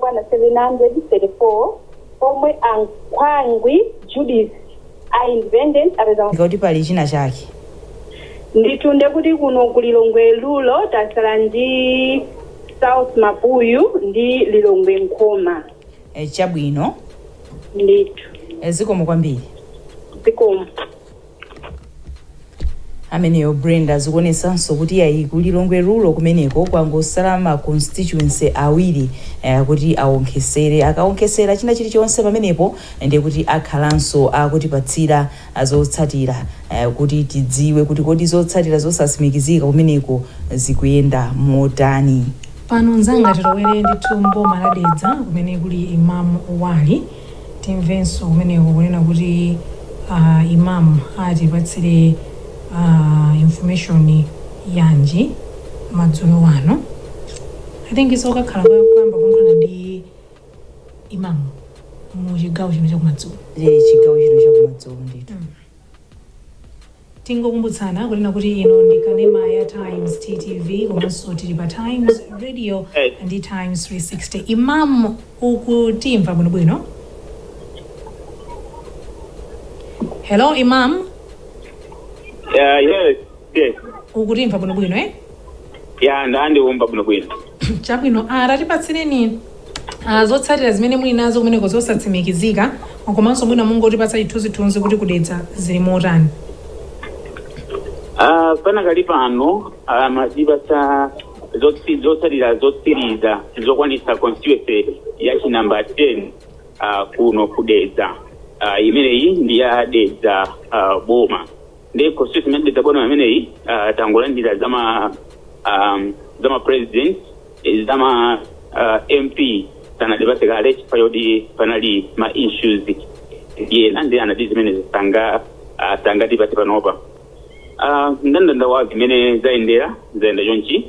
okwana 734, pomwe Ankhwangwi Judith a independent apeza Ngati pali china chake. Ndithu, ndekuti kuno ku Lilongwe Rural tasala ndi South Mabuyu ndi Lilongwe Nkhoma. Chabwino. Ndithu. Zikomo kwambiri. Zikomo. Ameneyo Brenda, zikuonesanso kuti ayi, ku Lilongwe Rural kumeneko kwangosala ma constituency awiri kuti awonkhesere. Akaonkhesera china chilichonse pamenepo, ndiye kuti akhalanso akutipatsira zotsatira kuti tidziwe kuti kodi zotsatira zosatsimikizika kumeneko zikuyenda motani. Pano nzanga tilowere ndithu mboma la Dedza kumene kuli Imamu Wali. Timvenso kumeneko kunena kuti Imamu atipatsire information yanji madzulo ano. I think isokakhala kuyamba kuyankhulana ndi Imamu mu chigawo chino chakumadzulo. Chigawo chino chakumadzulo ndithu. Tingokumbutsana kunena kuti ino ndi kanema ya Times TTV, komanso tili pa Times Radio ndi Times 360. Imam, ukutimva bwinobwino? Hello, Imam. Yeah, yes. Ukutimva bwinobwino, eh? Yeah, ndandiumva bwinobwino. Chabwino, tatipatsireni zotsatira zimene muli nazo kumeneko zosatsimikizika, komanso mwina mungotipatsa chithunzithunzi kuti kuDedza zili motani. Panakali pano matipatsa zotsatira zotsiriza zokwanitsa constituency ya chinamba 10 kuno kuDedza. Imeneyi ndi ya Dedza boma. Ndi constituency imene Dedza boma imeneyi tangolandira zama president, zama MP sanatipatse kale chifukwa choti panali ma issues ena, ndi anati zimene sangatipatse panopa. Mndandanda wa zimene zayendera zayenda chonchi: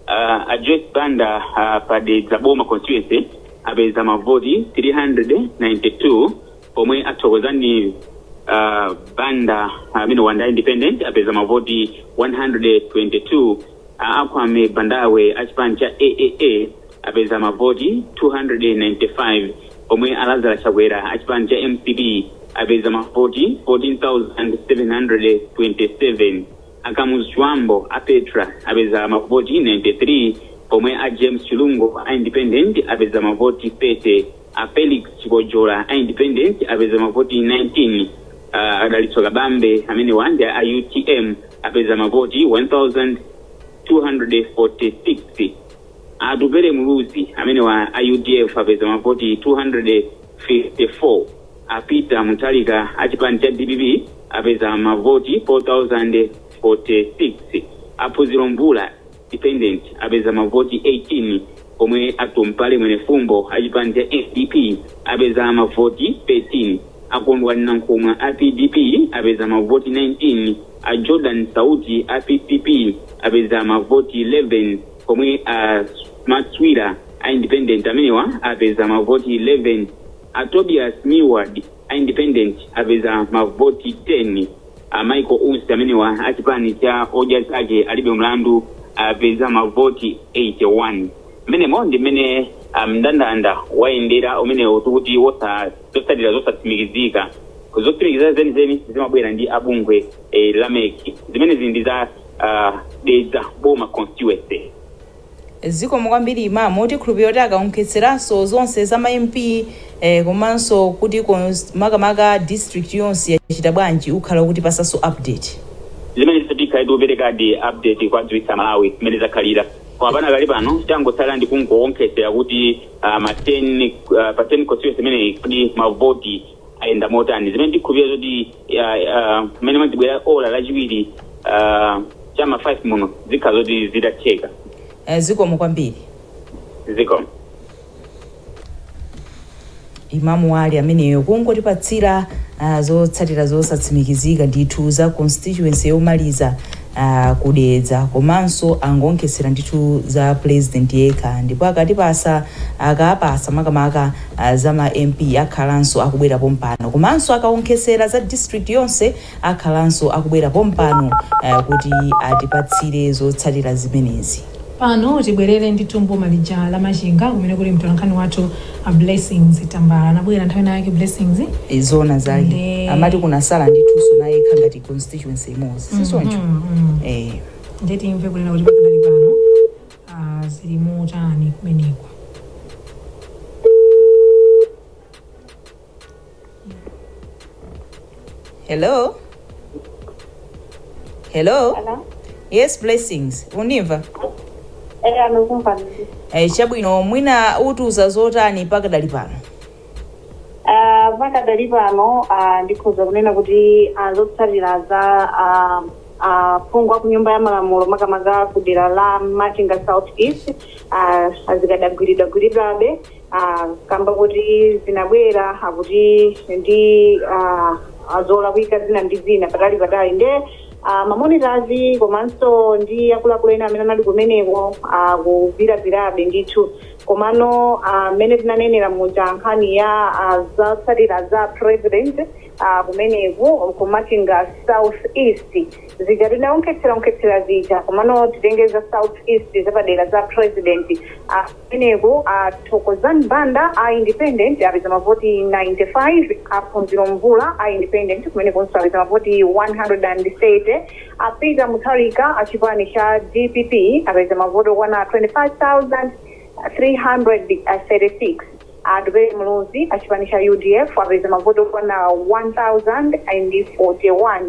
a Joyce Banda pa Dedza boma constituency apeza mavoti 392, pomwe athokozani Banda amene wanda independent apeza mavoti 122. Akwame Bandawe achipani cha AAA apeza mavoti 295, pomwe Alazara Chakwera achipani cha MCP apeza mavoti 14,727. Akamuzu Chibambo a Petra apeza mavoti 93, pomwe a James Chilungo a independent apeza mavoti 30. A Felix Chikojola a independent apeza mavoti 19. Adalitso Kabambe amene wandi a UTM apeza mavoti 1246. Atupele Muluzi amene wa a UDF apeza mavoti 254. A Peter Mutharika achipani cha DPP apeza mavoti 4046. Aphunziro Mvula independent apeza mavoti 18, pomwe Atumpale Mwenefumbo achipani cha SDP apeza mavoti 13. Akondwani Nankhumwa a PDP apeza mavoti 19. A Jordan Sauti a PPP apeza mavoti 11, pomwe a Matswira a independent amenewa apeza mavoti 11. A Tobias Miward a independent apeza mavoti 10. A Michael Usi amenewa achipani cha Odya Zake Alibe Mlandu apeza mavoti 81. Mmenemo ndi mmene mndandanda wayendera umenewo, tikuti zotsatira zosatsimikizika. Zotsimikizika zenizeni zimabwera ndi abungwe la MEC. Zimenezi ndi za Dedza boma constituency. Zikomo kwambiri, Imamu. Tikhulupirira kuti akaonkhetseranso zonse za ma MP komanso kuti makamaka district yonse yachita bwanji, ukhala kuti pasanso update. Zimene tikhale tikuperekadi update kwa dziwitsa Malawi zimene zakhalira, koma panakali pano tangotsala ndi kungoonkhetsera kuti ma 10 pa 10 constituency imeneyi kuti mavoti ayenda motani, zimene tikhulupirira zoti mmene mazibwera ola lachiwiri chama 5 muno zikhala zoti zitatheka. Zikomo kwambiri. Zikomo. Imamu Ali ameneyo, kungotipatsira zotsatira zosatsimikizika ndithu za constituency yomaliza kuDedza, komanso angonkhetsera ndithu za president yekha, ndipo akatipasa, akapasa makamaka za ma MP, akhalanso akubwera pompano, komanso akaonkhetsera za district yonse akhalanso akubwera pompano kuti atipatsire zotsatira zimenezi. Pano tibwerere ndithu mboma lija la Machinga kumene kuli mtolankhani wathu a Blessings Tambala. Anabwera nthawi nayake Blessings. Zona zake. Amati kunasala ndithunso naye ngati constituency imodzi, sisoncho? Mhm. Eh. Ndiye timve kunena kuti pakadali pano zili motani kumeneko. Hello, hello. Hello? Yes, Blessings, undimva? Eh, anokumva. Eh, chabwino, mwina utiuza zotani pakadali pano? Pakadali pano ndikhoza kunena kuti zotsatira za phungu ku nyumba ya malamulo, makamaka ku dera la Machinga South East, azikadagwiridwagwiridwabe, kamba kuti zinabwera akuti ndi zolakwika zina ndi zina patali patali. Nde ma monitors komanso ndi akuluakulu ena amene anali kumeneko akugwiragwirabe ndithu. Komano mmene tinanenera muja, nkhani ya zotsatira za president kumeneku kuMachinga South East zija tinaonkhetsera zija, komano titenge za South East zapadera za president kumeneku, Thokozani Banda a independent apeza mavoti 95, Aphunziro Mvula a independent kumenekonso apeza mavoti 130, a Peter Mutharika a chipani cha DPP apeza mavoti okwana 25,336, Atupele Muluzi a chipani cha UDF apeza mavoti okwana 1041,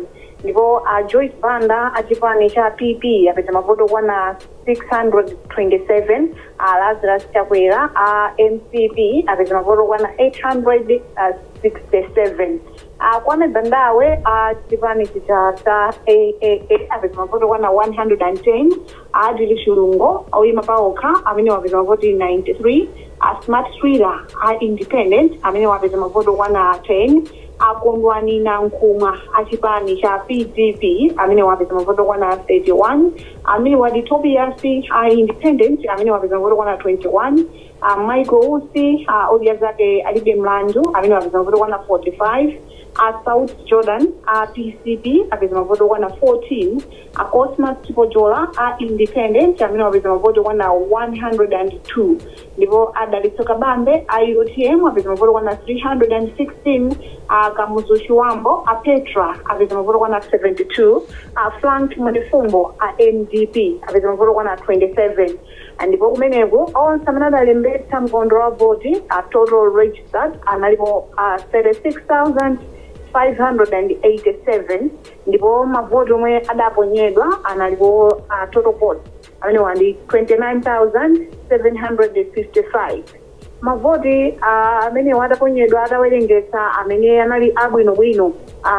ndipo a Joyce Banda a chipani cha PP apeza mavoti okwana 627, a Lazarus Chakwera a MCP apeza mavoti okwana 867, a Kwame Bandawe a chipani cha AAA apeza mavoti okwana 110, a Adili Chilungo oyima paokha amene wapeza mavoti 93, a Smart Swira a independent amene wapeza mavoti okwana 10, Akondwani Nankhumwa a chipani cha PDP amene wapeza mavoti okwana 31, amene wadi Tobias a independent amene wapeza mavoti okwana 21, a Michael Usi a Odya Zake Alibe Mlandu amene wapeza mavoti okwana 45, a South Jordan a PCP apeza mavoti okwana 14, a Cosmas Chipojola a independent amene wapeza mavoti okwana 102, ndipo Adalitso Kabambe a UTM apeza mavoti okwana 316, a Kamuzu Chiwambo a Petra apeza mavoti okwana 72, a Frank Mwenefumbo a NDP apeza mavoti okwana 27. Ndipo kumeneko onse amene adalembetsa mkaundula wa voti, a total registered analipo 36,587, ndipo mavoti omwe adaponyedwa analipo, total votes amene wandi 29,755. Mavoti amene adaponyedwa adawerengetsa amene anali abwinobwino,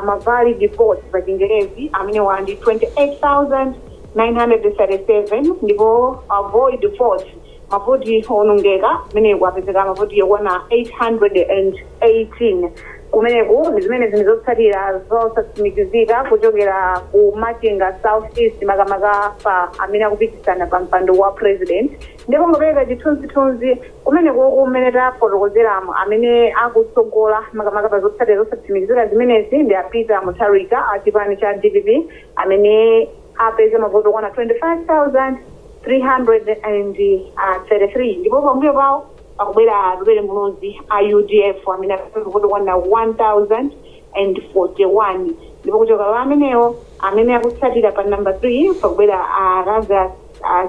ma valid votes pa Chingerezi, amene wandi 28,937, ndipo void votes, mavoti onongeka, kumeneko apezeka mavoti okwana 818. Kumeneku ndi zimene zini zotsatira zosatsimikizika kuchokera ku Machinga South East, makamaka pa amene akupikisana pa mpando wa president. Ndipo ngopereka chithunzithunzi kumeneko kumene tafotokozeramo, amene akutsogola makamaka pa zotsatira zosatsimikizika zimenezi ndi a Peter Mutharika a chipani cha DPP amene apeza mavoti okwana 25,333, ndipo pambuyo pawo pakubwera Atupele Muluzi a UDF amene apeza mavoti okwana 1041, ndipo kuchoka pa amenewo amene akutsatira pa number 3 pakubwera a Lazarus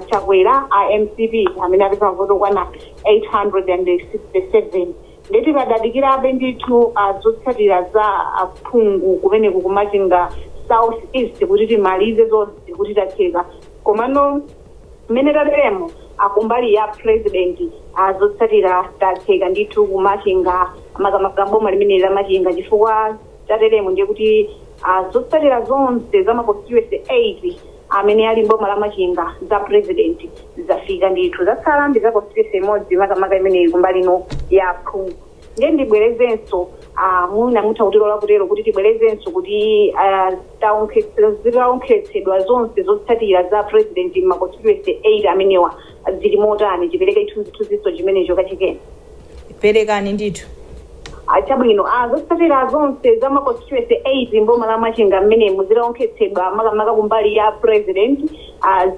Chakwera a MCP amene apeza mavoti okwana 867. Ndeti padadikirabe ndithu zotsatira za aphungu kumeneku kuMachinga South East kuti timalize zonse kuti tatheka. Komano mmene tateremo, akumbali ya president, zotsatira tatheka ndithu kuMachinga, makamaka boma limene la Machinga, chifukwa tateremo ndiye kuti zotsatira zonse za ma constituency 8 amene ali mboma la Machinga za president zafika ndithu. Zatsala ndi za constituency imodzi, makamaka imeneyi kumbali ino ya phungu. Ndiye ndibwerezenso, mwina mutha kutilola kutero kuti tibwerezenso kuti zitaonkhetsedwa zonse zotsatira za president ma constituency 8 amenewa zili motani, tipereke chithunzithunziso chimenecho kachikene. Perekani ndithu. Chabwino, zotsatira zonse za ma constituency 8 mboma la Machinga mmenemu zitaonkhetsedwa makamaka kumbali ya president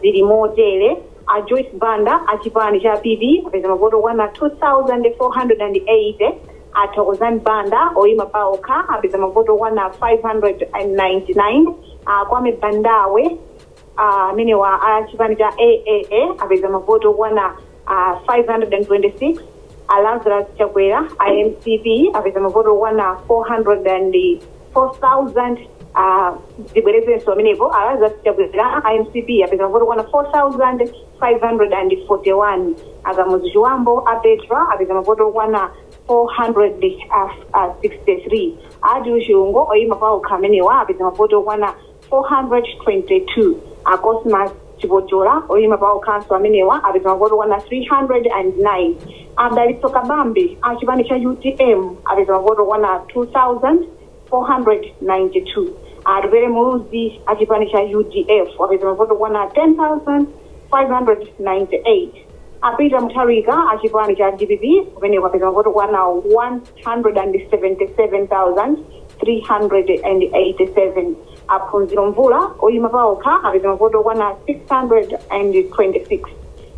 zili motere. A Joyce Banda a chipani cha PP apeza mavoti okwana 2480. A Thokozani Banda oyima paokha apeza mavoti okwana 599. A Kwame Bandawe amene wa a chipani cha AAA apeza mavoti okwana 526. A Lazarus Chakwera a MCP apeza mavoti okwana 404,000. Zibwerezenso amenepo, a Lazarus Chakwera a MCP apeza mavoti okwana 4541. A Kamuzu Chiwambo a Petra apeza mavoti okwana 463. Adi Chilungo oyima paokha amenewa apeza mavoti okwana 422. A Cosmas Chipochola oyima paokhanso amenewa apeza mavoti okwana 309. Adalitso Kabambe a chipani cha UTM apeza mavoti okwana 2492. Atupele Muluzi a chipani cha UDF apeza mavoti okwana 10,598. A Peter Mutharika a chipani cha DPP kumeneko apeza mavoti okwana 177,387. Aphunziro Mvula oyima paokha apeza mavoti okwana 626.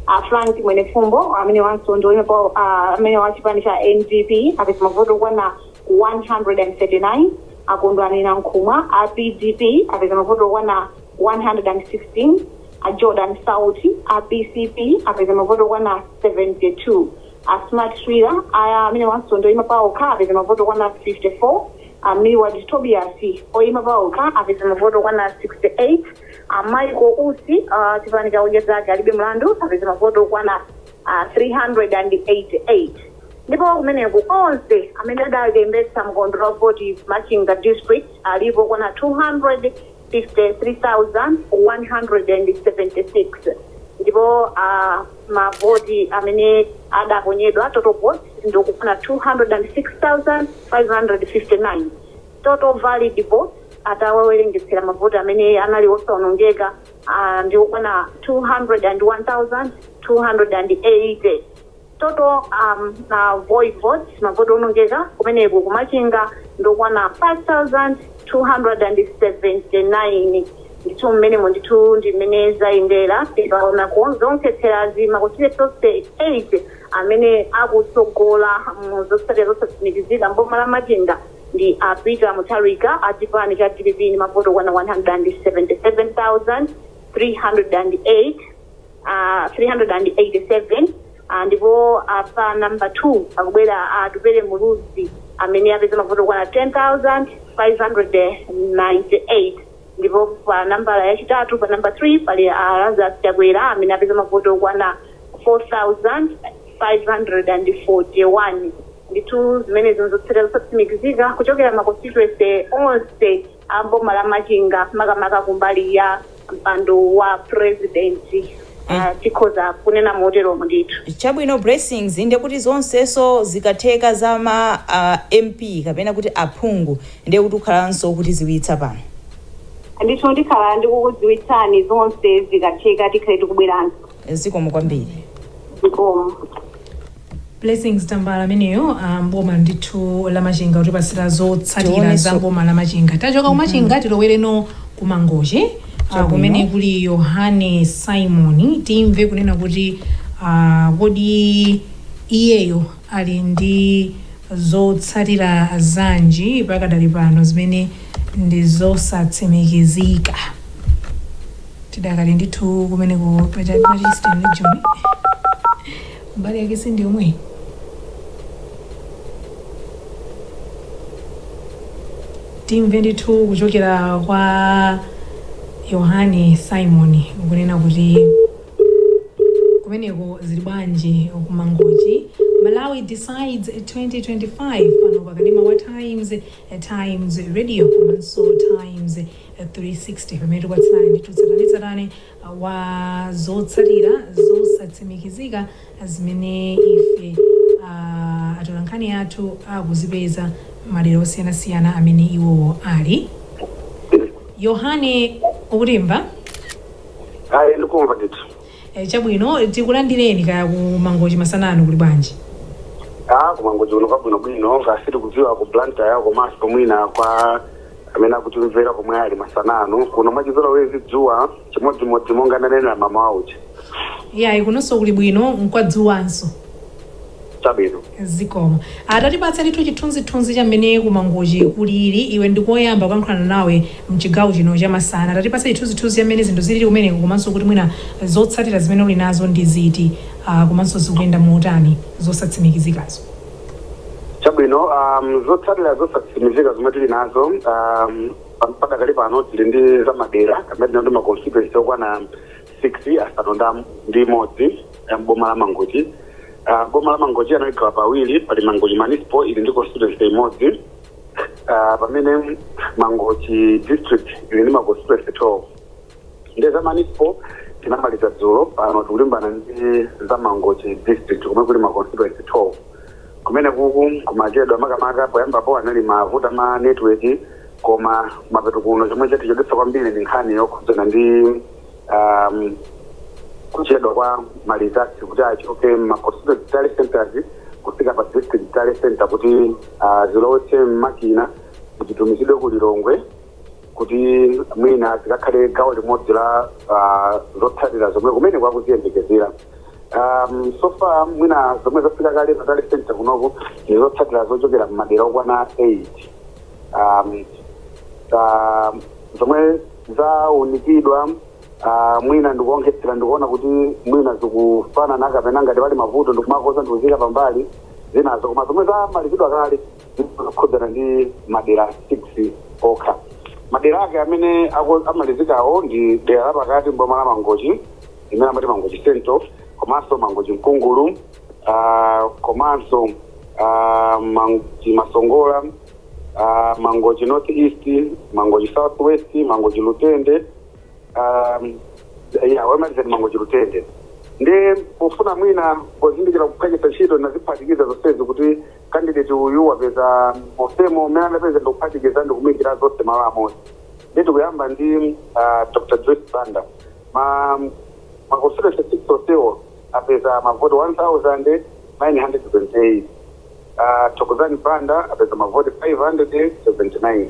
A Frank Mwenefumbo amene wanso ndi oyima pawo, amene wa chipani cha NDP apeza mavoti okwana 139. Akondwani Nankhumwa a PDP apeza mavoti okwana 116. A Jordan Sauti a PCP apeza mavoti okwana 72. A Smart Swira amene wanso ndi oyima paokha apeza mavoti okwana 54. A Milward Tobias oyima paokha apeza mavoti okwana 68. A Michael Usi, chipani cha Odya Zake Alibe Mlandu, apeza mavoti okwana 388. Ndipo kumeneko onse amene adalembetsa mkaundula wa voti Machinga District alipo okwana 253,176. Ndipo mavoti amene adaponyedwa, total votes, ndikukwana 206,559. Total valid votes, atawawerengetsera mavoti amene anali osaonongeka, ndikukwana 201,280. Total void votes, mavoti onongeka kumeneko kumachinga, ndokwana 5279. Ndithu mmenemo ndithu ndi mmene zayendera. Tikaona zonkhetserazi, ma constituency 8 amene akutsogola muzotsatira zosatsimikizika mboma la Machinga ndi a Peter Mutharika a chipani cha DPP ndi mavoti okwana 177,308, 387. Ndipo pa number 2 akubwera Atupele Muluzi amene apeza mavoti okwana 10,598. Ndipo pa nambala yachitatu, pa number 3, pali Lazarus Chakwera amene apeza mavoti okwana 4541. Ndithu zimenezo zotsatira zosatsimikizika kuchokera ma constituency onse a mboma la Machinga, makamaka kumbali ya mpando wa president, tikhoza kunena moteromo ndithu. Chabwino, Blessings, ndiye kuti zonseso zikatheka za ma MP kapena kuti aphungu, ndiye kuti ukhalanso kutiziwitsa pano. Ndithu, ndikhala ndikukudziwitsani zonse zikatheka, tikhale tikubweranso. Zikomo kwambiri. Zikomo. Blessings Tambala ameneyo, mboma ndithu la Machinga, kutipasira zotsatira za mboma la Machinga. Tachoka kumachinga, tilowereno kumangochi, kumene kuli Yohane Simon. Timve kunena kuti kodi iyeyo ali ndi zotsatira zanji pakadali pano zimene ndi zosatsimikizika. Tidakali ndithu kumeneko pa Eastern Region, mbali yake si ndi yomwe. Timve ndithu kuchokera kwa Yohane Simon kunena kuti kumeneko zili bwanji kumangochi. Malawi Decides 2025 pano pakanema wa Times, Times Radio komanso Times 360, pamene tikupatsirani ndithu tsatanetsatane wa zotsatira zosatsimikizika zimene ife atolankhani athu akuzipeza madera osiyanasiyana amene iwowo ali. Yohane, ukutimva? Ayi, ndikumva ndithu. Chabwino, tikulandireni. Kaya ku Mangochi masanano kuli bwanji? Ah, kumangochi kuno kwabwinobwino, kasiri kudziwa ku Blantyre yako komanso mwina kwa amene akutimvera komwe ali masanano. Kuno mwachizolowezi dzuwa chimodzimodzi monga ndanena mama auchi. Yayi, kunonso kuli bwino, nkwadzuwanso. Chabwino. Zikomo. Atatipatsa ndithu chithunzithunzi chamene kuMangochi kulili. Iwe ndikoyamba kuyankhulana nawe mchigawo chino chamasana. Tatipatsa chithunzithunzi chamene zinthu zilili kumeneko, komanso kuti mwina zotsatira zimene uli nazo ndi ziti, komanso zikuyenda motani zosatsimikizikazo. Chabwino. Zotsatira zosatsimikizika zomwe tili nazo padakali pano, tili ndi zamadera kamene ndi ma constituency okwana 6, asanu ndi imodzi ya boma la Mangochi. Boma la Mangochi analigawa pawiri. Pali Mangochi Municipal, ili ndi constituency imodzi, pamene Mangochi District ili ndi ma constituency 12. Ndi za municipal tinamaliza dzulo. Pano tikulimbana ndi za Mangochi District, kumwe kuli ma constituency 12. Kumene kuku kumachedwa makamaka poyambapo anali mavuto ma network, koma mapeto kuno chomwe chatichedwetsa kwambiri ndi nkhani yokhudzana ndi kuchedwa kwa ma results kuti achoke ma constituency tally centers kufika pa district tally center, kuti zilowetse mmakina, zitumizidwe ku Lilongwe, kuti mwina zikakhale gawo limodzi la zotsatira zomwe kumene kwakuziyembekezera. So far mwina zomwe zafika kale pa tally center kunoku ndi zotsatira zochokera mmadera okwana 8, zomwe zaunikidwa. Mwina ndikuonkhetsera, ndikuona kuti mwina zikufanana kapena ngati pali mavuto ndikumakoza ndikuzika pambali zinazo, koma zomwe zamalizidwa kale zikukhudzana ndi madera 6 okha. Madera ake amene amalizikawo ndi dera lapakati mboma la Mangochi limene amati Mangochi Central, komanso Mangochi Mkungulu, komanso Mangochi Masongola, Mangochi North East, Mangochi South West, Mangochi Lutende, ya wamaliza ndi Mangochi Lutende. Ndi pofuna mwina pozindikira kuphweketsa ntchito, naziphatikiza zonsezi kuti candidate uyu wapeza mosemo mmene anapeza, ndikuphatikiza ndikumuyikira zonse malo amodzi. Ndi tikuyamba ndi Dr Joyce Banda. Ma constituency 6 onsewo apeza mavoti 1928. Thokozani Banda apeza mavoti 579.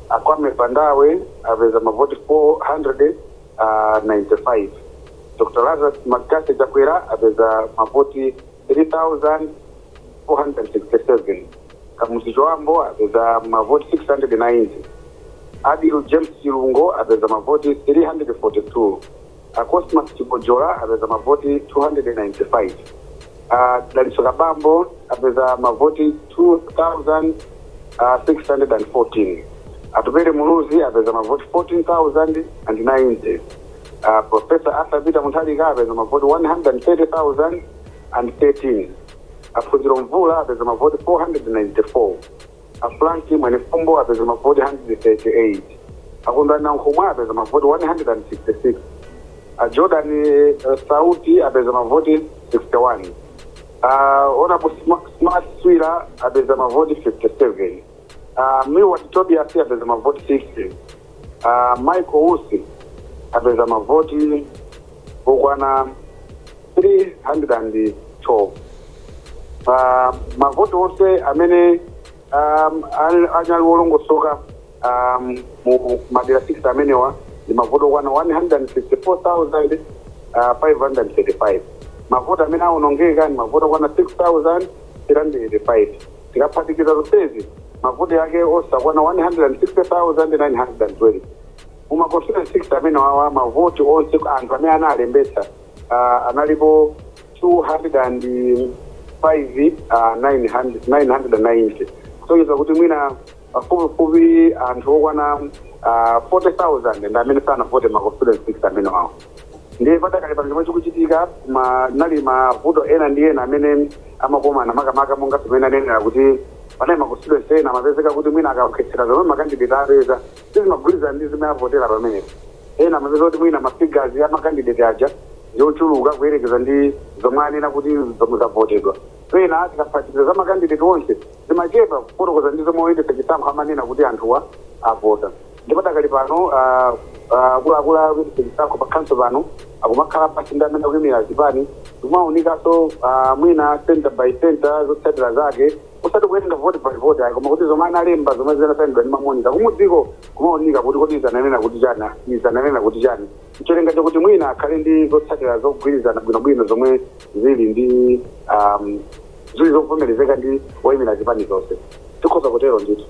Akwame Bandawe apeza mavoti 495. Dr Lazarus McCarthy Chakwera apeza mavoti 3467. Kamuzu Chibambo apeza mavoti 690. Adil James Chilungo apeza mavoti 342. Cosmas Chibojola apeza mavoti 295. Daliso Kabambo apeza mavoti 2614. Atupele Muluzi apeza mavoti 14,090. Professor Arthur Peter Mutharika apeza mavoti 130,013. Aphunziro Mvula apeza mavoti 494. Afranki Mwenefumbo apeza mavoti 138. Akondwani Nankhumwa apeza mavoti 166. Jordan Sauti apeza mavoti 61. Honorable Smart Swira apeza mavoti 57. Milward Tobias apeza mavoti 60. Michael Usi apeza mavoti okwana 312. Mavoti onse amene anali wolongosoka mu madera 6 amenewa ndi mavoti okwana 154,535. Mavoti amene awonongeka ndi mavoti okwana 6385. Tikaphatikiza zonsezi, mavoti ake osakwana 160,920. Muma constituency 6 amene wawa, mavoti onse anthu amene analembetsa analipo 205 990, kusonyeza kuti mwina pafupifupi anthu okwana 40,000 ndi amene sanavote ma constituency 6 amene wawo. Ndiye padakali pano chomwe chikuchitika, nali mavuto ena ndi ena amene amakomana, makamaka monga zimene anenera kuti panali ma constituency ena amapezeka kuti mwina akakhetsera zomwe ma candidate apeza sizimagwirizana ndi zimene avotera pamenepo. Ena amapeza kuti mwina ma figures a ma candidate aja ndiochuluka kuyerekeza ndi zomwe anena kuti zomwe zavotedwa. Pena tikaphatikiza za ma candidate onse zimachepa kufotokoza ndi zomwe oyendetsa chisankho amanena kuti anthuwa avota. Ndipo padakali pano akuluakulu akuyendetsa chisankho pa council pano akumakhala pasi ndi amene akuyimira zipani, zikumaunikanso mwina center by center zotsatira zake. Usati kuyenda vote by vote ayi, koma kuti zomwe analemba, zomwe zinasayinidwa ndi ma monitor kumudziko, kumaoneka kuti kodi izananena kuti chani, izananena kuti chani, cholinga chokuti mwina akhale ndi zotsatira zogwirizana bwinobwino zomwe zili ndi zili zovomerezeka ndi woyimira zipani zonse. Tikhoza kutero ndithu.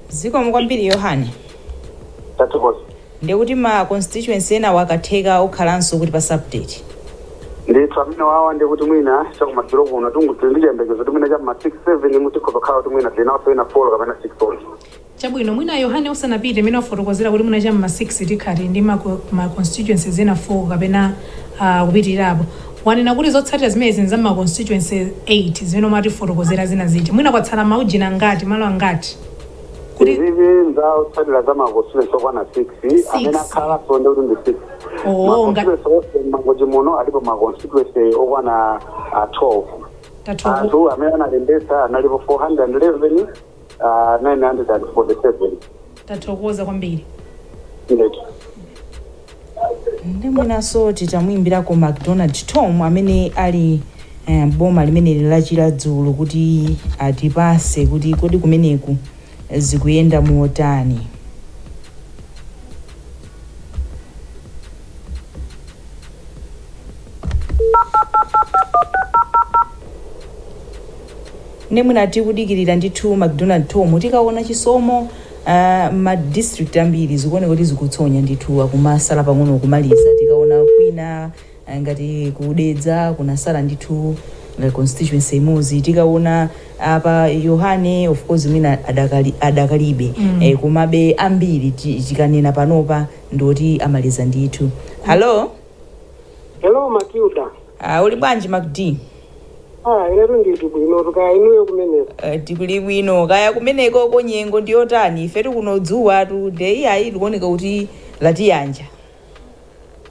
Zikomo kwambiri, Yohane. Tathokoza. Ndikuti ma constituency ena wakatheka okhalanso kuti pa update. Ndithu, amene wawa ndi kuti mwina chakumadzulo kuno tili ndi chiyembekezo kuti mwina cham'ma 6 7 mutikhoza kukhala kuti mwina tili ena 4 kapena 6 onse. Chabwino, mwina Yohane usanapite, mmene wafotokozera kuti mwina cham'ma 6 tikhati ndi ma constituencies ena 4 kapena kupitirirapo, wanena kuti zotsatira zimenezi za ma constituency 8 zimene umatifotokozera zina ziti, mwina kwatsala maujina angati, malo angati kuti? Izizi nzaotsatira za ma constituency okwana 6. Six. Amene akhalaso ndi kuti ndi 6. Oh. Ma constituency onse Mangochi muno alipo ma constituency okwana 12. Tathokoza. Anthu amene analembetsa analipo 411 947. Tathokoza kwambiri. Ndithu. Ndi mwinanso titamuyimbirako McDonald Tom amene ali boma limeneli la Chiradzulu kuti atipase kuti kodi kumeneku zikuyenda motani. Ndi mwina tikudikirira ndithu McDonald Tom, tikaona chisomo, ma district ambiri zikuoneka kuti zikutsonya ndithu, akumasala pang'ono kumaliza. Tikaona kwina ngati kudedza kunasala ndithu constituency imodzi. Tikaona apa Yohane, of course mwina adakalibe komabe ambiri tikanena panopa ndoti amaliza ndithu. Hello? Hello, Matilda. Uli bwanji, Macd? Ah, inetu nditi bwino, tukaya inuyo kumeneko? Tikuli bwino. Kaya kumeneko konyengo ndiyotani? Ife tikuno dzuwa tu, nde iyayi tikuoneka kuti latiyanja.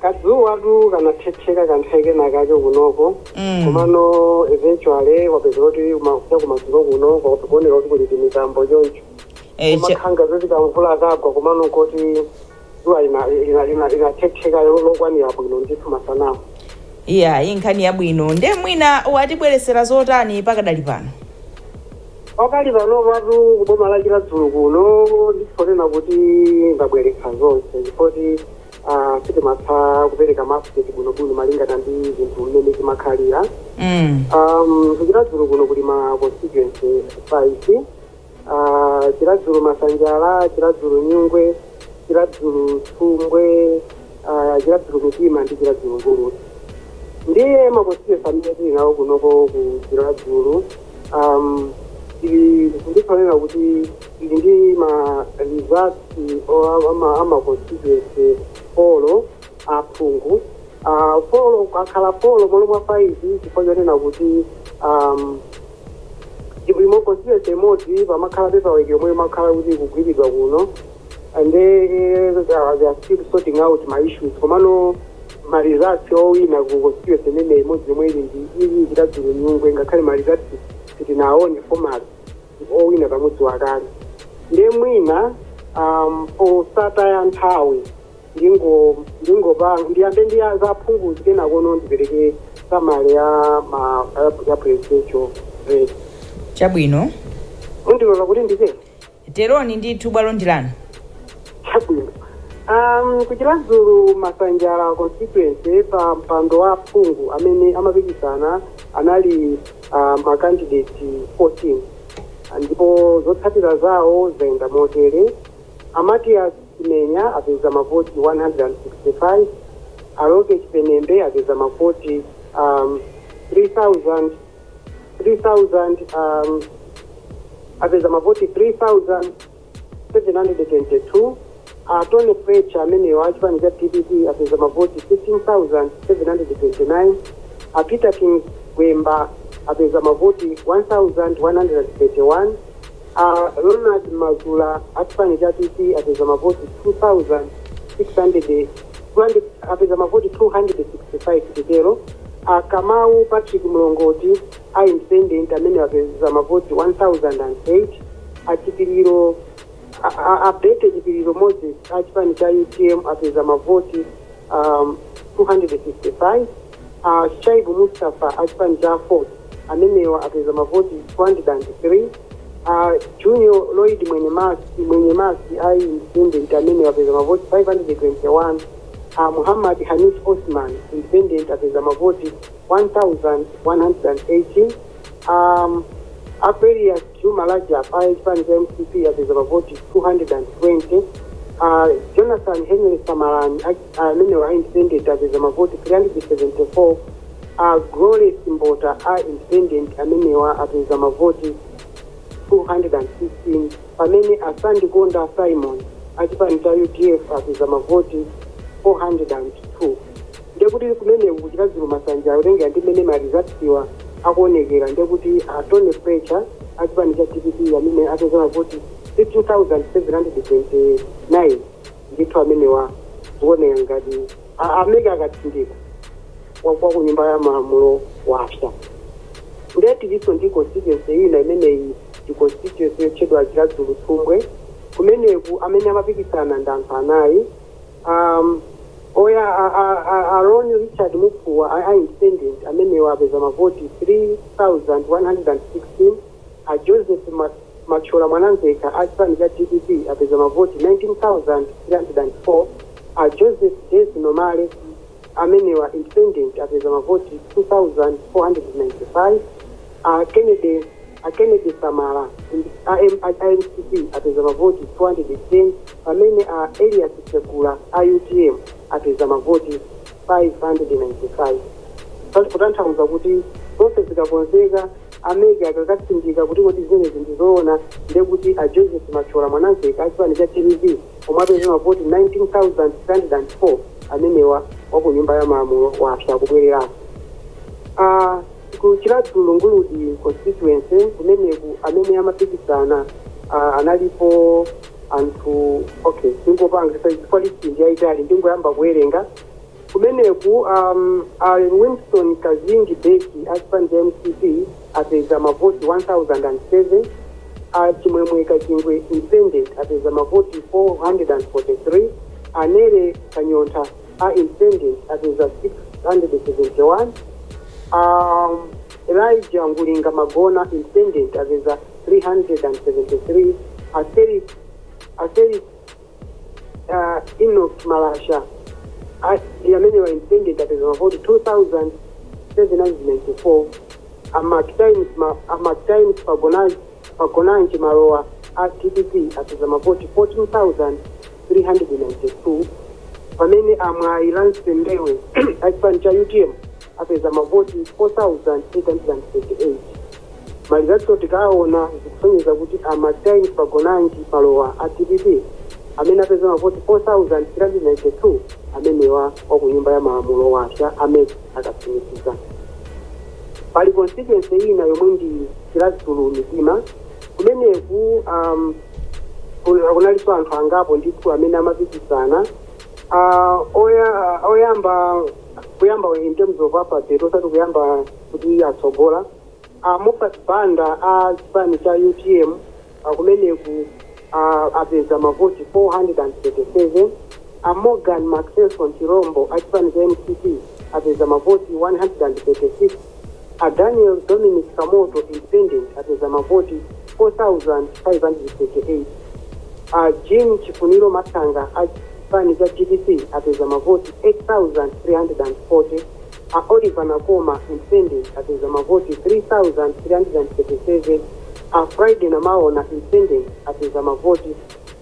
Kadzuwa tu kanathetheka kanthawi kena kake kunoko. Komano eventually wapeza kuti kuya kumadzulo kuno kuoneka kuti kuli timitambo choncho. Kumakhanga zoti kamvula kagwa, komano koti dzuwa inathetheka lokwanira bwino ndithu masanawo. Iya, iyi nkhani yabwino. Nde mwina watibweresera zotani pakadali pano? Pakali pano patu kuboma la Chiradzulu kuno ndifonena kuti ndabweretsa zonse, chifoti sitimatha kupereka ma update bwinobwino malingana ndi zinthu mmene zimakhalira. Kuchiradzulu kuno kuli ma constituency 5: Chiradzulu Masanjala, Chiradzulu Nyungwe, Chiradzulu Thumbwe, Chiradzulu Mitima ndi Chiradzulu Nguluti. Ndiye ma constituency amene tili nawo kunoko ku Chiradzulu, ili ndifanena kuti ili ndi ma results ama constituency four aphungu, four akhala four malo mwa 5, chifukwa chonena kuti imo constituency imodzi pamakhala paperwork yomwe imakhala kuti ikugwiridwa kuno, and they are still sorting out ma issues. Komano ma results owina ku constituency imene imodzi yomwe ili ndi ili Chiradzulu Nyungwe, ngakhale ma results sitinaone formally, owina pamodzi wakale. Ndiye mwina posataya nthawi ndingopa ndiyambe ndi zaphunguzi, kenakono ndipereke summary ya ma ya presidential race. Chabwino. Mundilola kuti nditero? Teroni ndithu, bwalo ndilanu. Chabwino. Kuchiradzulu Masanjala constituency, pa mpando wa phungu amene amapikisana anali ma candidate 14, ndipo zotsatira zawo zayenda motere: Amatias Simenya apeza mavoti 165, Aloke Chipenembe apeza mavoti 3000 3000 apeza mavoti 3722. Tony Fletcher ameneyo achipani cha DPP apeza mavoti 15729. A Peter King Gwemba apeza mavoti 1131. Ronald Mazula achipani cha PP apeza mavoti 2600 200, apeza mavoti 265 titero. Kamau Patrick Mlongoti a independent amene apeza mavoti 1008. Achipiriro Abete Chipiriro Moses achipani cha UTM apeza mavoti 255. Shaibu Mustafa achipani cha Ford amenewa apeza mavoti 203. Junior Lloyd Mwenyemasi a independent amenewa apeza mavoti 521. Muhammad Hanif Osman, independent, apeza mavoti 1118. Aquarius Juma Rajab a chipani cha MCP apeza mavoti 220. Jonathan Henry Samarani amenewa independent apeza mavoti 374. Glory Simbota a independent amenewa apeza mavoti 215, pamene Asandikonda Simon achipani cha UDF apeza mavoti 402. Ndekuti kumeneku kuChiradzulu Masanja, akutengera ndi mmene ma resultsiwa akuonekera, ndekuti a Tony Fletcher achipani cha DPP amene apeza mavoti 15,729 ndithu amenewa zikuoneka ngati amene akatsindika kwa ku Nyumba ya Malamulo wapsa. Ndetilinso ndi constituency ina imeneyi ndi constituency yotchedwa Chiradzulu Thumbwe. Kumeneku amene amapikisana ndi anthu anayi. Oya Aaron Richard Mupuwa a independent amenewa apeza mavoti 3116. A Joseph Machola Mwanamveka a chipani cha DPP apeza mavoti 19,304. A Joseph Des Nomale amenewa independent apeza mavoti 2495. A Kennedy Samara a MCP apeza mavoti 210, pamene a Elias Chegula a UTM apeza mavoti 595. Kutanthauza kuti zonse zikakonzeka, a MEC akakatsindika kuti kodi zimenezi ndizoona, ndekuti a Joseph Machola Mwanamveka achipani cha DPP omwe apeza mavoti 19,304 amenewa wa ku Nyumba ya Malamulo wapsa kubwererako. Ku Chiradzulu Nguludi constituency, kumeneku amene amapikisana analipo anthu, okay, ndingopanga chifukwa list ndi yayitali, ndingoyamba kuwerenga. Kumeneku Winston Kazingi Beki achipani cha MCP apeza mavoti 1007. Chimwemwe Kachingwe, independent, apeza mavoti 443. Anere Kanyontha a independent apeza 671. Elijah Ngulinga Magona, independent, apeza 373. Afelix Enoch Malasha amene wa independent apeza mavoti 2794. Amark Times Pagonanji Malowa a DPP apeza mavoti 14,392, pamene amwayi Lance Mbewe achipani cha UTM apeza mavoti 4838. Ma results tikaona zikusonyeza kuti a Mark Times Pagonanji Malowa a DPP amene apeza mavoti 4392 amenewa wa ku Nyumba ya Malamulo wapya a MEC akatsimikiza. Pali constituency ina yomwe ndi Chiradzulu Mitima. Kumeneku kunalinso anthu angapo ndithu amene amapikisana. Oyamba kuyamba in terms of alphabet, osati kuyamba kuti atsogola, Mofat Banda a chipani cha UTM kumeneku apeza mavoti 437. Morgan Macpherson Chirombo a chipani cha MCP apeza mavoti 136. Daniel Dominic Kamoto, independent, apeza mavoti 4538. Jim Chifuniro Matanga a chipani cha DPP apeza mavoti 8340. Oliver Nakoma, independent, apeza mavoti 3337. Friday Namaona, independent, apeza mavoti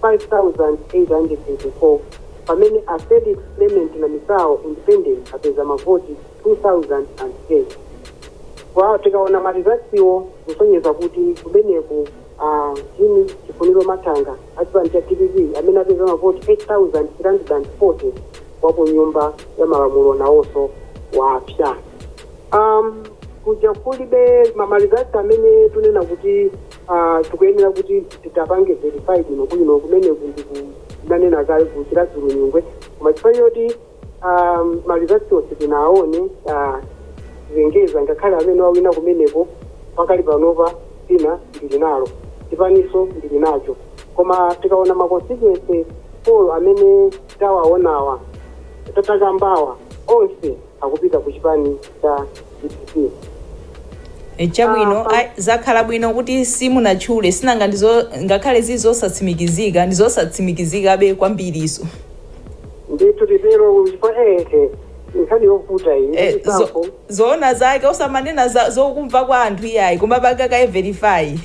5884, pamene a Felix Clement na Misao, independent, apeza mavoti 2010. Kwa tikaona ma resultsiwo kusonyeza kuti kumeneku Jimmy Chifuniro Matanga achipani cha DPP amene apeza mavoti 8340 wapo Nyumba ya Malamulo nawonso wapya. Kuja kulibe ma results amene tunena kuti tikuyenera kuti titapange verified bwino kumeneku ndikunanena kale ku Chiradzulu Nyungwe, koma chifukwa choti ma results onse tinaone, zengeza ngakhale amene wawina kumeneko pakali panopa dzina ndili nalo, chipaniso ndili nacho. Koma tikaona ma constituency four amene tawaonawa, tatakambawa, onse akupita ku chipani cha DPP. Chabwino. Ah, Zakhala bwino kuti simunatchule, sinanga ndizo ngakhale zizosatsimikizika, ndizosatsimikizikabe kwambiriso. Ndithu titero, chifukwa ehe, nkhani yovuta iyi. Chisankho. Zoona zake osamanena zokumva kwa anthu iyayi, koma panga verify.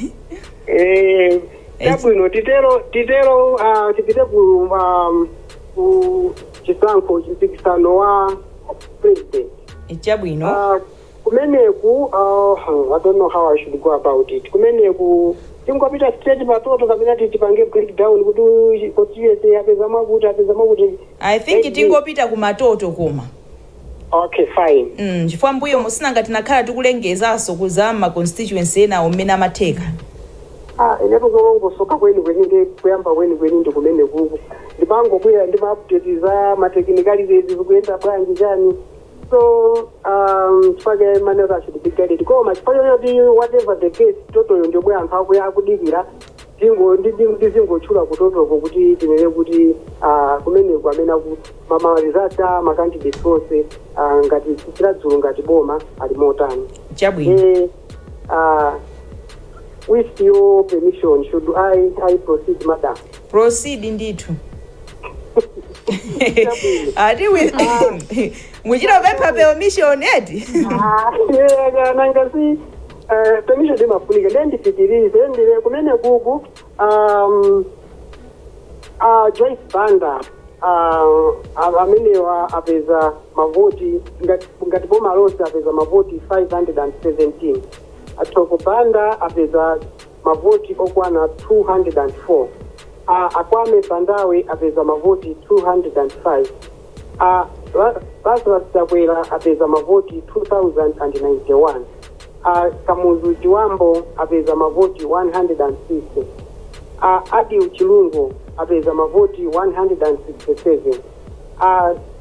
Chabwino, titero, tipite ku chisankho, mpikisano wa president. Chabwino. Kumeneku, I don't know how I should go about it. Kumeneku tingopita straight pa total kapena tipange breakdown kuti constituency apeza mwakuti, apeza mwakuti? I think tingopita kuma total koma. Okay, fine. Chifukwa mbuyo musinanga tinakhala tikulengezanso kuza ma constituency enawo mmene amatheka. Ah, inepo zolongosoka kweni kweni ndi kuyamba kweni kweni ndi kumene kuku ndipangobwera ndi ma update za ma technicalities, zikuyenda bwanji, chani. So chifukwa manera I should be guided, koma chifukwa choti whatever the case, total yo ndiomwe anthu akuya akudikira, ndizingotchula ku total ko kuti tinene kuti kumeneku amene ma results a ma candidates onse, ngati Chiradzulu ngati boma ali motani. Chabwino. With your permission, should I proceed, madam? Proceed ndithu. Chabwino. Ati with muchitopempha permission eti? Ah, yeah, nanga si permission imafunika. Ndiye ndipitirize ndile kumene kuku Joyce Banda amenewa apeza mavoti ngati boma lonse apeza mavoti 517. Atoko Banda apeza mavoti okwana 204. Akwame Bandawe apeza mavoti 205. Lazarus Chakwera apeza mavoti 2091. Kamuzu Chiwambo apeza mavoti 160. Adil Chilungo apeza mavoti 167.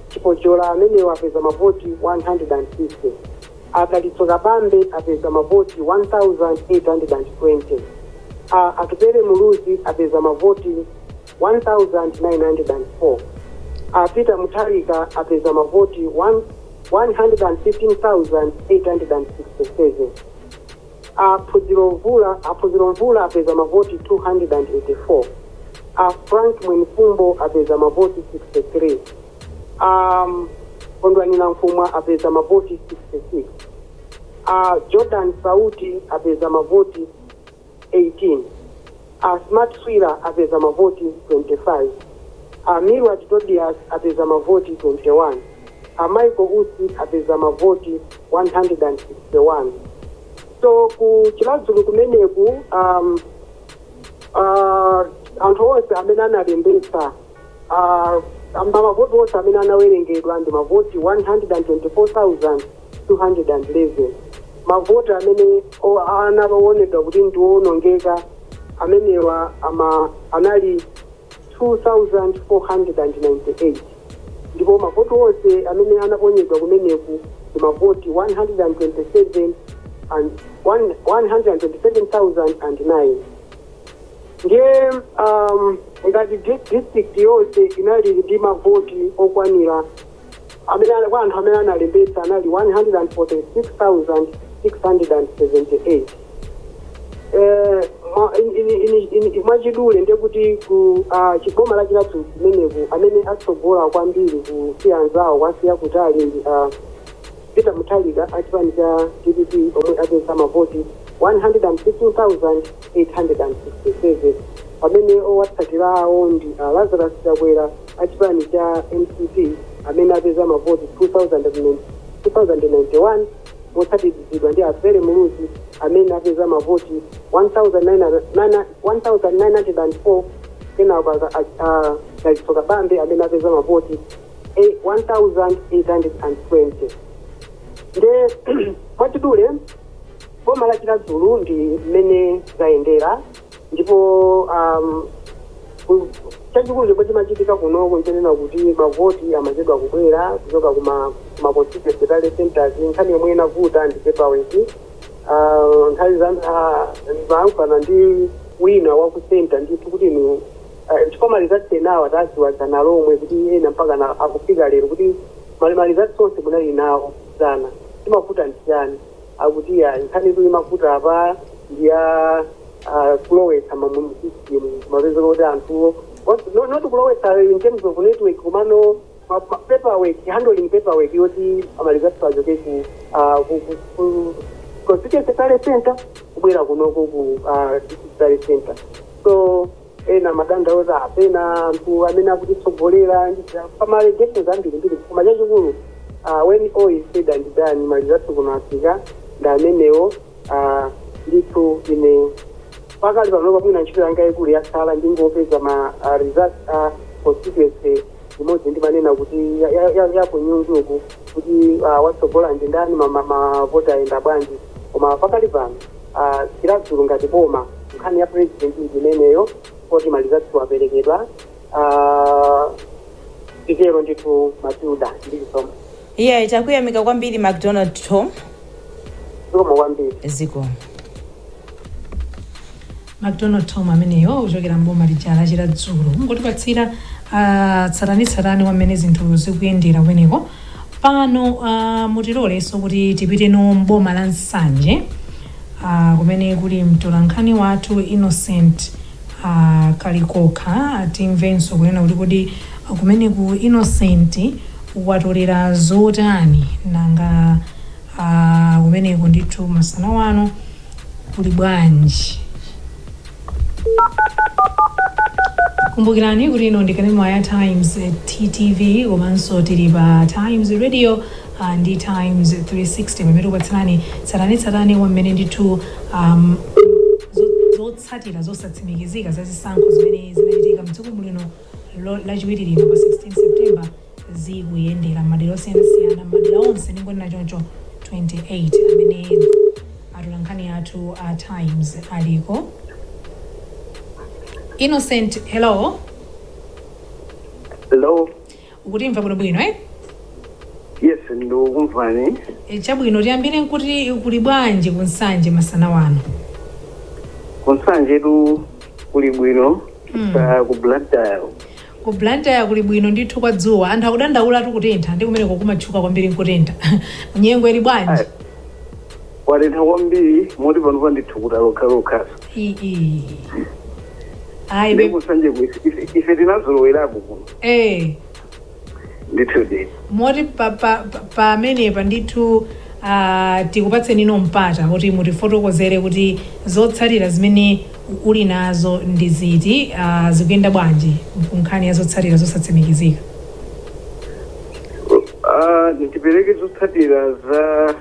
Chipochola amenewo apeza mavoti 160. Adalitso Kabambe apeza mavoti 1820. Atupele Muluzi apeza mavoti 1904. Peter Mutharika apeza mavoti 115,867. Aphunziro Mvula apeza mavoti 284. Frank Mwenifumbo apeza mavoti 63. Kondwani Nankhumwa apeza mavoti 66. Jordan Sauti apeza mavoti 18. Smart Swira apeza mavoti 25. Milward Tobias apeza mavoti 21. Michael Usi apeza mavoti 161. So ku Chiradzulu kumeneku, anthu onse amene analembetsa, mavoti onse amene anawerengedwa ndi mavoti 124,211. Mavoti amene anaonedwa kuti ndiwonongeka amenewa anali 2498, ndipo mavoti onse amene anaponyedwa kumeneku ndi mavoti 127 and 127,009. Ndiye ngati district yonse inali ndi mavoti okwanira amene kwa anthu amene analembetsa anali 146,678. Mwachidule ndekuti ku chiboma la Chiradzulu kumeneku amene atsogola kwambiri kusiya anzawo, kwasiya kutali, ndi Peter Mutharika achipani cha DPP omwe apeza mavoti 115,867, pamene owatsatirawo ndi Lazarus Chakwera achipani cha MCP amene apeza mavoti 2091, motsatizidwa ndi Atupele Muluzi amene apeza mavoti 1904, kenako Dalitso Kabambe amene apeza mavoti 1820. Nde mwachidule boma la Chiradzulu ndi mmene zayendera, ndipo chachikulu chomwe chimachitika kunoko nchonena kuti mavoti amachedwa kubwera kuchoka kuma constituency tally centers. Nkhani yomwe inavuta ndi paperwork. Nthawi mayankhulana ndi wina wa ku center ndithu kuti inu chifukwa ma results enawo tadziwa dzana lomwe, kuti ena mpaka akufika lero, kuti ma results onse munali nawo dzana, timavuta ndi chani? Akuti ya nkhani tu imavuta apa ndiya kulowetsa mu system, mapezeka kuti anthu not kulowetsa in terms of network, komano paperwork, handling paperwork yoti ama results achoke ku constituency tally center kubwera kunoko ku district tally center. So ena madandauza apena anthu amene akutitsogolera pama allegations ambirimbiri, koma chachikulu, when all is said and done, ma results kuno afika ndi amenewo. Ndithu ine pakali panopa mwina ntchito yanga ikulu yatsala ndingopeza ma results a constituency imodzi, ndimanena kuti yakunyungu uku, kuti watsogola ndi ndani, mavoti ayenda bwanji. Koma pakali pano Chiradzulu ngati boma, nkhani ya president ndi imeneyo, poti ma results waperekedwa. Titero ndithu, Matilda ndi Chisomo. Iye, takuyamika kwambiri, McDonald Tom. Zikomo kwambiri. Ziko. McDonald Tom ameneyo kuchokera mboma lija la Chiradzulu, kungotipatsira tsatanitsatani wamene zinthu zikuyendera kumeneko. Pano mutilolenso kuti tipiteno mboma la Nsanje, kumene kuli mtolankhani wathu Innocent Kalikokha. Timvenso kunena kuti kodi kumeneku Innocent watolera zotani? Nanga kumeneku ndithu masana wano kuli bwanji? Kumbukirani kuti ino ndi kanema ya Times TTV, komanso tili pa Times Radio ndi Times 360, pamene tikupatsirani tsatanetsatane wamene ndithu zotsatira zosatsimikizika za zisankho zimene zinachitika mdziko muno Lachiwiri lino pa 16 September zikuyendera madera osiyanasiyana, madera onse ndingonena choncho 28 amene atolankhani athu a Times aliko. Innocent, hello. Hello. Ukutimva bwinobwino, eh? Yes, ndikukumvani. E, chabwino, tiyambire nkuti kuli bwanji kuNsanje masana wano? KuNsanjetu kuli bwino. Ku Blantyre. Ku Blantyre kuli bwino ndithu, kwa dzuwa. Anthu akudandaula kutentha, ndi kumeneko kumatchuka kwambiri nkutentha. Nyengo ili bwanji? Kwatentha kwambiri, moti panopa ndithu lokhalokha. Ii, ayi. Ndi kuNsanje ife tinazolowerako kuno. Ndithu de. Moti pamenepa ndithu tikupatseni ino mpata kuti mutifotokozere kuti zotsatira zimene uli nazo ndi ziti, zikuyenda bwanji nkhani ya zotsatira zosatsimikizika? Ndipereke zotsatira za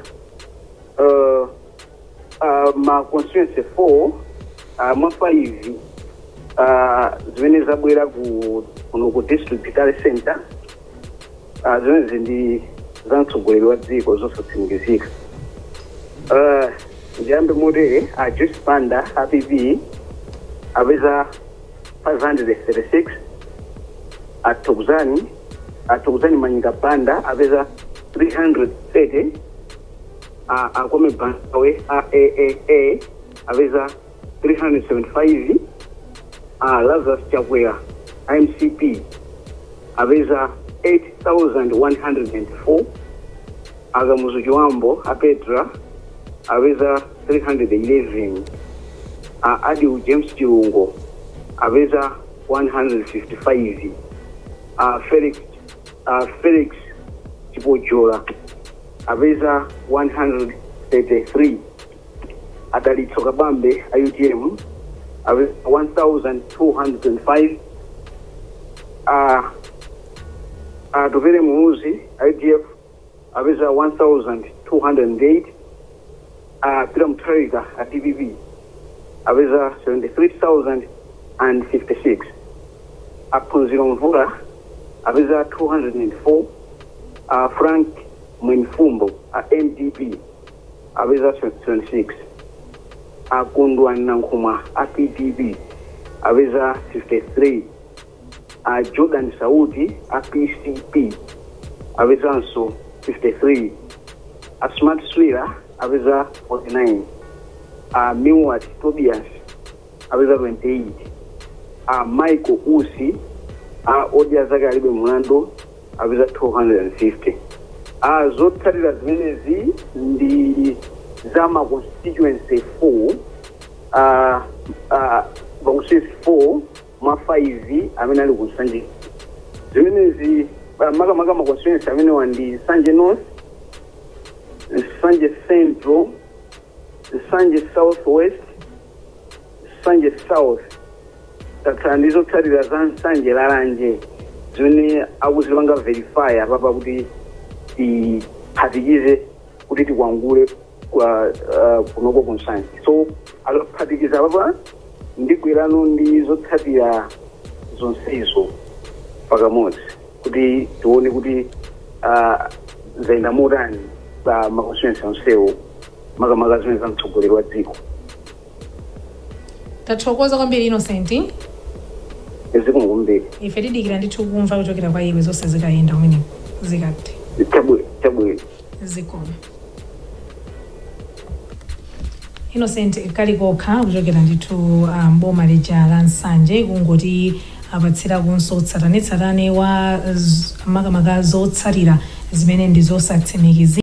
ma constituency 4 mwa 5 zimene zabwera ku kuno ku district tally center. Zimenezi ndi za mtsogoleri wa dziko zosatsimikizika. Ndiyambe motere: a Joyce Banda a PP apeza 536, a Thokozani Manyika Banda apeza 330, a Kwame Bandawe a AAA apeza 375, a Lazarus Chakwera MCP apeza 8104, a Kamuzu Chiwambo a Petra apeza 311, a Adiu James Chilungo apeza 155, a Felix Chipojola apeza 133, a Dalitso Kabambe a UTM apeza 1205, a Tupele Muluzi a UDF apeza 1208, a Peter Mutharika a DPP apeza 73,056, a Phunziro Mvula apeza 204, a Frank Mwenifumbo a NDP apeza 76, a Kondwani Nankhumwa a PDP apeza 53, a Jordan Sauti a PCP apezanso 53, a Smart Swira apeza 49, a Milward Tobias apeza 28, a Michael Usi a Odya Zake Alibe Mulandu apeza 250. A zotsatira zimenezi ndi za ma constituency 4, ma constituency 4 mwa 5 amene ali ku Nsanje. Zimenezi makamaka ma constituency amenewa ndi Nsanje North, Nsanje Central, Nsanje South West, Nsanje South. Takhala ndi zotsatira za Nsanje Lalanje zimene akuzipanga verify apapa kuti tiphatikize kuti tikwangule kwa kunoko ku Nsanje. So akaphatikiza apapa, ndigwerano ndi zotsatira zonsezo pakamodzi kuti tione kuti zayenda motani pa ma constituency onsewo, makamaka zimene za mtsogoleri wa dziko. Tathokoza kwambiri, Innocent. Zikomo kwambiri. Ife tidikira ndithu kumva kuchokera kwa iwe zonse zikayenda kumeneko zikati. Chabwino, chabwino. Zikomo, Innocent Kalikokha, kuchokera ndithu boma lija la Nsanje, kungoti apatsirakunso tsatanetsatane wa makamaka zotsatira zimene ndi zosatsimikizika.